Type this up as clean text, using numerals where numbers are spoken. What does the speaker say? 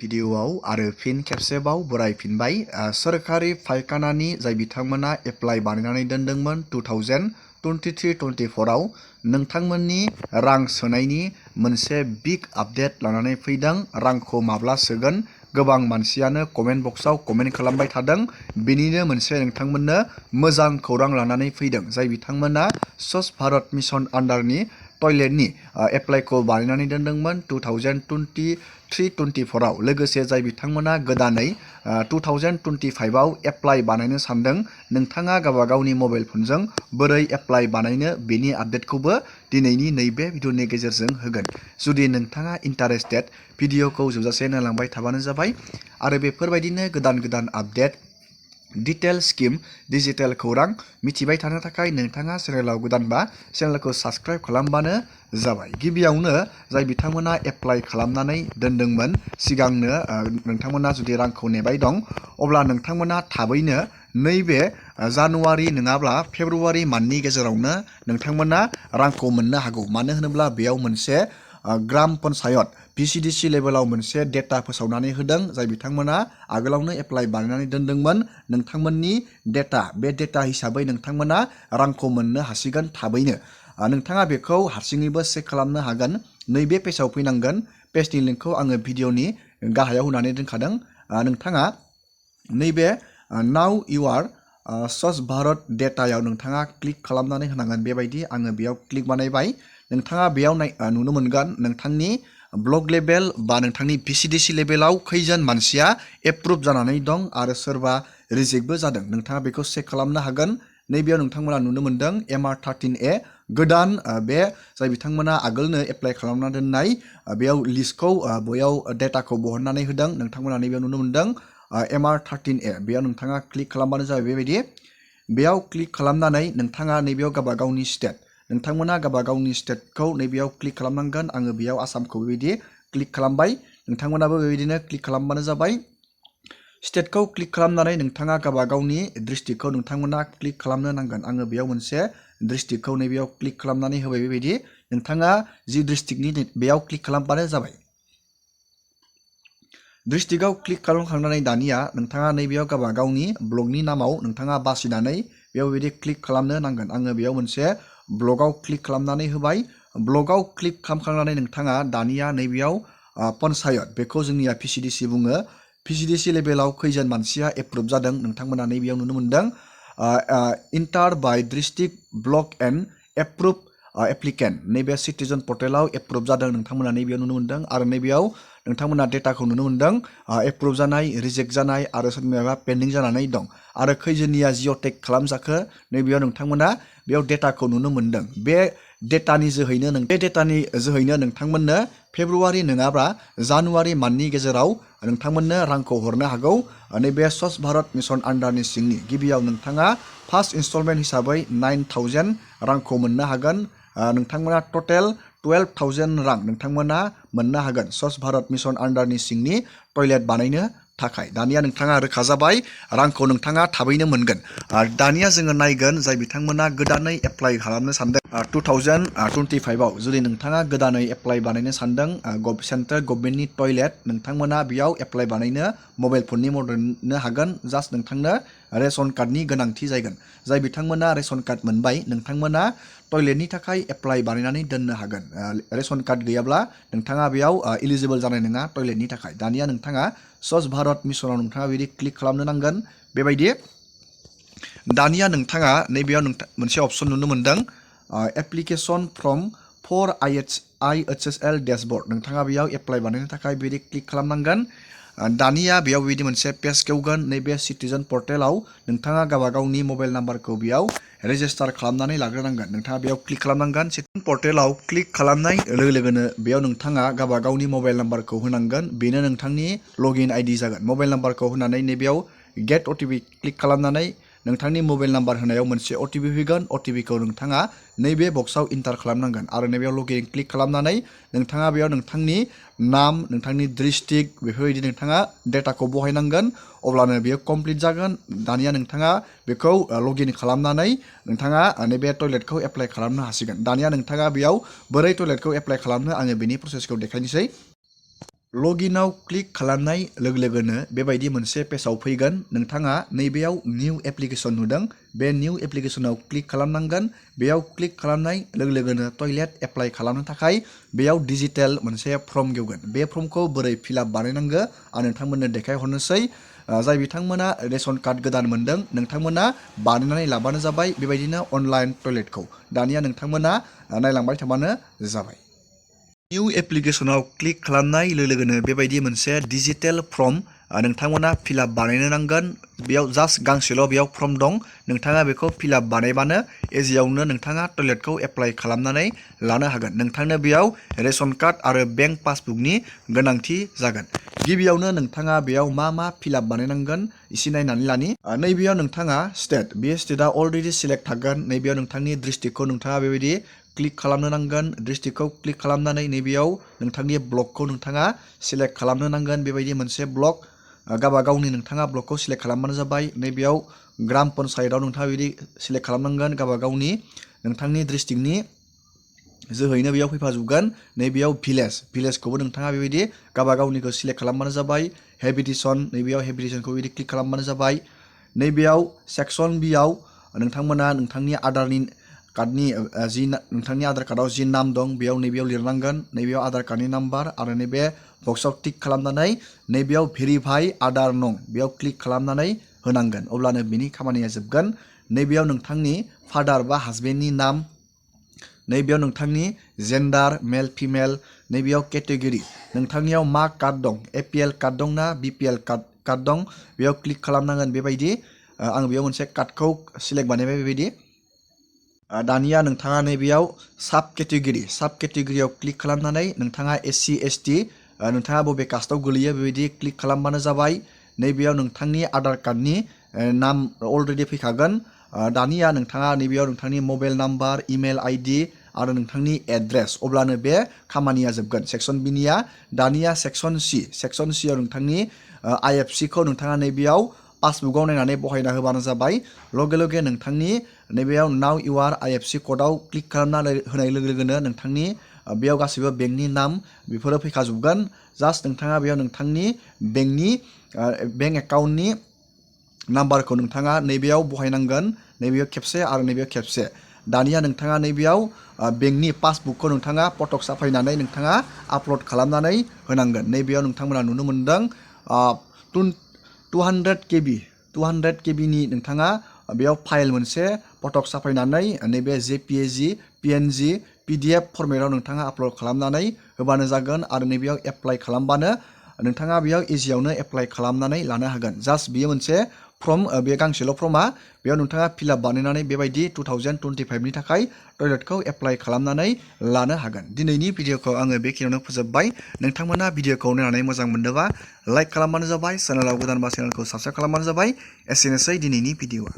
भिडिअआव आरो फिन खेबसेबाव बरायफिनबाय सोरखारि फायखानानि जाय बिथांमोना एप्लाइ बानायनानै दोनदोंमोन 2023-24 आव नोंथांमोननि रां सोनायनि मोनसे बिग आपडेट लानानै फैदों। रांखौ माब्ला सोगोन गोबां मानसियानो कमेन्ट बक्सआव कमेन्ट खालामबाय थादों। बेनिनो मोनसे नोंथांमोननो मोजां खौरां लानानै फैदों। जाय बिथांमोना स्वच्छ भारत मिशन आन्डारनि टयलेटनि एप्लाइखौ बानायनानै दोनदोंमोन 2023-24 आव लोगोसे जाय बिथांमोना गोदानै 2025 आव एप्लाइ बानायनो सानदों। नोंथाङा गावबा गावनि मबाइल फनजों बोरै एप्लाइ बानायनो बेनि आपडेटखौबो दिनैनि नैबे भिडिअनि गेजेरजों होगोन। जुदि नोंथाङा इन्टारेस्टेड भिडिअखौ जोबजासे नायलांबाय थाबानो जाबाय आरो बेफोरबायदिनो गोदान आपडेट डिटेल स्किम डिजिटेल खौरां मिथिबाय थानो थाखाय नोंथाङा चेनेलाव गोदानबा चेनेलखौ साबस्क्राइब खालामबानो जाबाय। गिबियावनो जाय बिथांमोना एप्लाइ खालामनानै दोनदोंमोन सिगांनो नोंथांमोना जुदि रांखौ नेबाय दं अब्ला नोंथांमोना थाबैनो नैबे जानुवारि नङाब्ला फेब्रुवारि मान्थनि गेजेरावनो नोंथांमोना रांखौ मोननो हागौ। मानो होनोब्ला बेयाव मोनसे ग्राम पन्सायत VCDC लेभेलाव मोनसे डेटा फोसावनानै होदों। जाय बिथांमोना आगोलावनो एप्लाइ बानायनानै दोनदोंमोन नोंथांमोननि डेटा बे डेटा हिसाबै नोंथांमोना रांखौ मोननो हासिगोन थाबैनो। नोंथाङा बेखौ हारसिङैबो चेक खालामनो हागोन। नैबे पेजाव फैनांगोन। पेजनि लिंकखौ आङो भिडिअनि गाहायाव होनानै दोनखादों। नोंथाङा नैबे नाउ इउ आर स्वच्छ भारत डेटायाव नोंथाङा क्लिक खालामनानै होनांगोन। बेबायदि आङो बेयाव क्लिक बानायबाय। नोंथाङा बेयाव नुनो मोनगोन नोंथांनि ब्लक लेभेल बा नोंथांनि VCDC लेभेलाव खैजोन मानसिया एप्रुभ जानानै दं आरो सोरबा रिजेक्टबो जादों। नोंथाङा बेखौ चेक खालामनो हागोन। नैबेयाव नोंथांमोना नुनो मोनदों MR13A गोदान बे जाय बिथांमोना आगोलनो एप्लाइ खालामना दोननाय बेयाव लिस्टखौ बेयाव डेटाखौ बहननानै होदों। नोंथांमोना नैबेयाव नुनो मोनदों MR13A बेयाव नोंथाङा क्लिक खालामबानो जाबाय। बेबायदि बेयाव क्लिक खालामनानै नोंथाङा नैबेयाव गावबा गावनि स्टेट नोंथांमोना गावबा गावनि स्टेटखौ नैबेयाव क्लिक खालामनांगोन। आङो बेयाव आसामखौ बेबायदि क्लिक खालामबाय। नोंथांमोनाबो बेबायदिनो क्लिक खालामबानो जाबाय। स्टेटखौ क्लिक खालामनानै नोंथाङा गावबा गावनि डिस्ट्रिक्टखौ नोंथांमोना क्लिक खालामनो नांगोन। आङो बेयाव मोनसे डिस्ट्रिक्टखौ नैबेयाव क्लिक खालामनानै होबाय। बेबायदि नोंथाङा जि डिस्ट्रिक्टनि बेयाव क्लिक खालामबानो जाबाय। डिस्ट्रिक्टआव क्लिक खालामखांनानै दानिया नोंथाङा नैबेयाव गावबा गावनि ब्लकनि नामाव नोंथाङा बासिनानै बेयाव बेबायदि क्लिक खालामनो नांगोन। आङो बेयाव मोनसे ब्लकआव क्लिक खालामनानै होबाय। ब्लकआव क्लिक खालामखांनानै नोंथाङा दानिया नैबेयाव पन्सायत बेखौ जोंनिया VCDC बुङो। VCDC लेभेलाव खैजोन मानसिया एप्रुभ जादों नोंथांमोना नैबेयाव नुनो मोनदों। Inter bye district block and approve applicant नैबे सिटिजन पर्टेलाव एप्रुभ जादों नोंथांमोना नैबेयाव नुनो मोनदों। आरो नैबेयाव नोंथांमोना डेटाखौ नुनो मोनदों एप्रुभ जानाय रिजेक्ट जानाय आरो सोरनिबा पेन्डिं जानानै दं। आरो खैजोननिया जिअ' टेग खालामजाखो नैबेयाव नोंथांमोना बेयाव डेटाखौ नुनो मोनदों। बे डेटानि जोहैनो नोंथांमोननो फेब्रुवारि नङाब्ला जानुवारि मान्थनि गेजेराव नोंथांमोननो रांखौ हरनो हागौ। नैबे स्वच्छ भारत मिशन आन्डारनि सिंनि गिबियाव नोंथाङा फार्स्ट इनस्टलमेन्ट हिसाबै 9,000 रांखौ मोननो हागोन। नोंथांमोना टटेल 12,000 रां नोंथांमोना मोननो हागोन स्वच्छ भारत मिशन आन्डारनि सिंनि टयलेट बानायनो थाखाय। दानिया नोंथाङा रोखा जाबाय रांखौ नोंथाङा थाबैनो मोनगोन। दानिया जोङो नायगोन जाय बिथांमोना गोदानै एप्लाइ खालामनो सानदों 2025 आव जुदि नोंथाङा गोदानै एप्लाइ बानायनो सानदों सेन्ट्रेल गभर्नमेन्टनि टयलेट नोंथांमोना बेयाव एप्लाइ बानायनो मबाइल फननि मदद मोननो हागोन। जास्ट नोंथांनो रेशन कार्डनि गोनांथि जागोन। जाय बिथांमोना रेशन कार्ड मोनबाय नोंथांमोना टयलेटनि थाखाय एप्लाइ बानायनानै दोननो हागोन। रेशन कार्ड गैयाब्ला नोंथाङा बेयाव इलिजिबोल जानाय नङा टयलेटनि थाखाय। दानिया नोंथाङा स्वच्छ भारत मिशनाव नोंथाङा बिदि क्लिक खालामनो नांगोन। बेबायदि दानिया नोंथाङा नैबेयाव मोनसे अपसन नुनो मोनदों application from for IHSL dashboard नोंथाङा बेयाव एप्लाइ बानायनो थाखाय बिदि क्लिक खालामनांगोन। दानिया बेयाव बिदि मोनसे पेज खेवगोन। नैबे सिटिजन पर्टेलाव नोंथाङा गावबा गावनि मबाइल नाम्बारखौ बेयाव रेजिस्टार खालामनानै लाग्रोनांगोन। नोंथाङा बेयाव क्लिक खालामनांगोन। सिटिजन पर्टेलाव क्लिक खालामनाय लोगो लोगोनो बेयाव नोंथाङा गावबा गावनि मबाइल नाम्बारखौ होनांगोन। बेनो नोंथांनि लगइन ID जागोन। मबाइल नाम्बारखौ होनानै नैबेयाव गेट OTP क्लिक खालामनानै नोंथांनि मबाइल नाम्बार होनायाव मोनसे OTP फैगोन। OTPखौ नोंथाङा नैबे बक्सआव इन्टार खालामनांगोन आरो नैबेयाव लगइन क्लिक खालामनानै नोंथाङा बेयाव नोंथांनि नाम नोंथांनि डिस्ट्रिक्ट बेफोरबायदि नोंथाङा डेटाखौ बहायनांगोन। अब्लानो बेयो कमप्लिट जागोन। दानिया नोंथाङा बेखौ लगइन खालामनानै नोंथाङा नैबे टयलेटखौ एप्लाइ खालामनो हासिगोन। दानिया नोंथाङा बेयाव बोरै टयलेटखौ एप्लाइ खालामनो आङो बेनि प्रसेसखौ देखायनोसै। लगिनाव क्लिक खालामनाय लोगो लोगोनो बेबायदि मोनसे पेजाव फैगोन। नोंथाङा नैबेयाव निउ एप्लिकेसन नुदों, बे निउ एप्लिकेसनाव क्लिक खालामनांगोन। बेयाव क्लिक खालामनाय लोगो लोगोनो टयलेट एप्लाइ खालामनो थाखाय बेयाव डिजिटेल मोनसे फर्म गेवगोन। बे फर्मखौ बोरै फिलआप बानायनांगो आं नोंथांमोननो देखायहरनोसै। जाय बिथांमोना रेशन कार्ड गोदान मोनदों नोंथांमोना बानायनानै लाबानो जाबाय बेबायदिनो अनलाइन टयलेटखौ। दानिया नोंथांमोना नायलांबाय थाबानो जाबाय। निउ एप्लिकेसनाव क्लिक खालामनाय लोगो लोगोनो बेबायदि मोनसे डिजिटेल फर्म नोंथांमोना फिलआप बानायनो नांगोन। बेयाव जास्ट गांसेल' बेयाव फर्म दं। नोंथाङा बेखौ फिलआप बानायबानो इजियावनो नोंथाङा टयलेटखौ एप्लाइ खालामनानै लानो हागोन। नोंथांनो बेयाव रेशन कार्ड आरो बेंक पासबुकनि गोनांथि जागोन। गिबियावनो नोंथाङा बेयाव मा फिलआप बानायनांगोन एसे नायनानै लानि। नैबेयाव नोंथाङा स्टेट, बे स्टेटआ अलरेडि सिलेक्ट थागोन। नैबेयाव नोंथांनि डिस्ट्रिक्टखौ नोंथाङा बेबायदि क्लिक खालामनो नांगोन। डिस्ट्रिक्टखौ क्लिक खालामनानै नैबेयाव नोंथांनि ब्लकखौ नोंथाङा सिलेक्ट खालामनो नांगोन। बेबायदि मोनसे ब्लक गावबा गावनि नोंथाङा ब्लकखौ सिलेक्ट खालामबानो जाबाय। नैबेयाव ग्राम पन्सायतआव नोंथाङा बिदि सिलेक्ट खालामनांगोन। गावबा गावनि नोंथांनि डिस्ट्रिक्टनि जोहैनो बेयाव फैफाजोबगोन। नैबेयाव भिलेजखौबो नोंथाङा बेबायदि गावबा गावनिखौ सिलेक्ट खालामबानो जाबाय। हेबिटेसन, नैबेयाव हेबिटेसनखौ बिदि क्लिक खालामबानो जाबाय। नैबेयाव सेक्सन बियाव नोंथांमोना नोंथांनि आधारनि कार्डनि नोंथांनि आधार कार्डआव जि नाम दं बेयाव नैबेयाव लिरनांगोन। नैबेयाव आधार कार्डनि नाम्बार आरो नैबे बक्सआव टिक खालामनानै नैबेयाव भेरिफाइ आधार नं बेयाव क्लिक खालामनानै होनांगोन। अब्लानो बिनि खामानिया जोबगोन। नैबेयाव नोंथांनि फादार बा हासबेन्डनि नाम, नैबेयाव नोंथांनि जेन्डार मेल फिमेल, नैबेयाव केटेगरि नोंथांनियाव मा कार्ड दं, एपिएल कार्ड दं ना बिपिएल कार्ड दं बेयाव क्लिक खालामनांगोन। बेबायदि आं बेयाव मोनसे कार्डखौ सिलेक्ट बानायबाय बेबायदि। दानिया नोंथाङा नैबेयाव साब केटेगरियाव क्लिक खालामनानै नोंथाङा SC ST नोंथाङा बबे कास्टआव गोलैयो बेबायदि क्लिक खालामबानो जाबाय। नैबेयाव नोंथांनि आधार कार्डनि नाम अलरेडि फैखागोन। दानिया नोंथाङा नैबेयाव नोंथांनि मबाइल नाम्बार, इमेल ID आरो नोंथांनि एड्रेस, अब्लानो बे खामानिया जोबगोन सेक्सन बिनिया। दानिया सेक्सन सियाव नोंथांनि IFC खौ नोंथाङा नैबेयाव पासबुकआव नायनानै बहायना होबानो जाबाय। लगे लगे नोंथांनि नैबेयाव नाउ इउआर IFC क'डआव क्लिक खालामना होनाय लोगो लोगोनो नोंथांनि बेयाव गासैबो बेंकनि नाम बेफोरो फैखाजोबगोन। जास्ट नोंथाङा बेयाव नोंथांनि बेंक एकाउन्टनि नाम्बारखौ नोंथाङा नैबेयाव बहायनांगोन। नैबेयाव खेबसे आरो नैबेयाव खेबसे। दानिया नोंथाङा नैबेयाव बेंकनि पासबुकखौ नोंथाङा फटक साफायनानै नोंथाङा आपल'ड खालामनानै होनांगोन। नैबेयाव नोंथांमोना नुनो मोनदों 200 केबिनि नोंथाङा बेयाव फाइल मोनसे फटक साफायनानै नैबे JPG PNG PDF फर्मेटाव नोंथाङा आपल'ड खालामनानै होबानो जागोन। आरो नैबेयाव एप्लाइ खालामबानो नोंथाङा बेयाव इजियावनो एप्लाइ खालामनानै लानो हागोन। जास्ट बियो मोनसे फर्म, बे गांसेल' फर्मा। बेयाव नोंथाङा फिलआप बानायनानै बेबायदि 2025नि थाखाय टयलेटखौ एप्लाइ खालामनानै लानो हागोन। दिनैनि भिडिअखौ आङो बेखिनियावनो फोजोबबाय। नोंथांमोना भिडिअखौ नायनानै मोजां मोनदोंबा लाइक खालामबानो जाबाय। चेनेलाव गोदानबा चेनेलखौ साबस्क्राइब खालामबानो जाबाय। एसेनोसै दिनैनि भिडिअआ।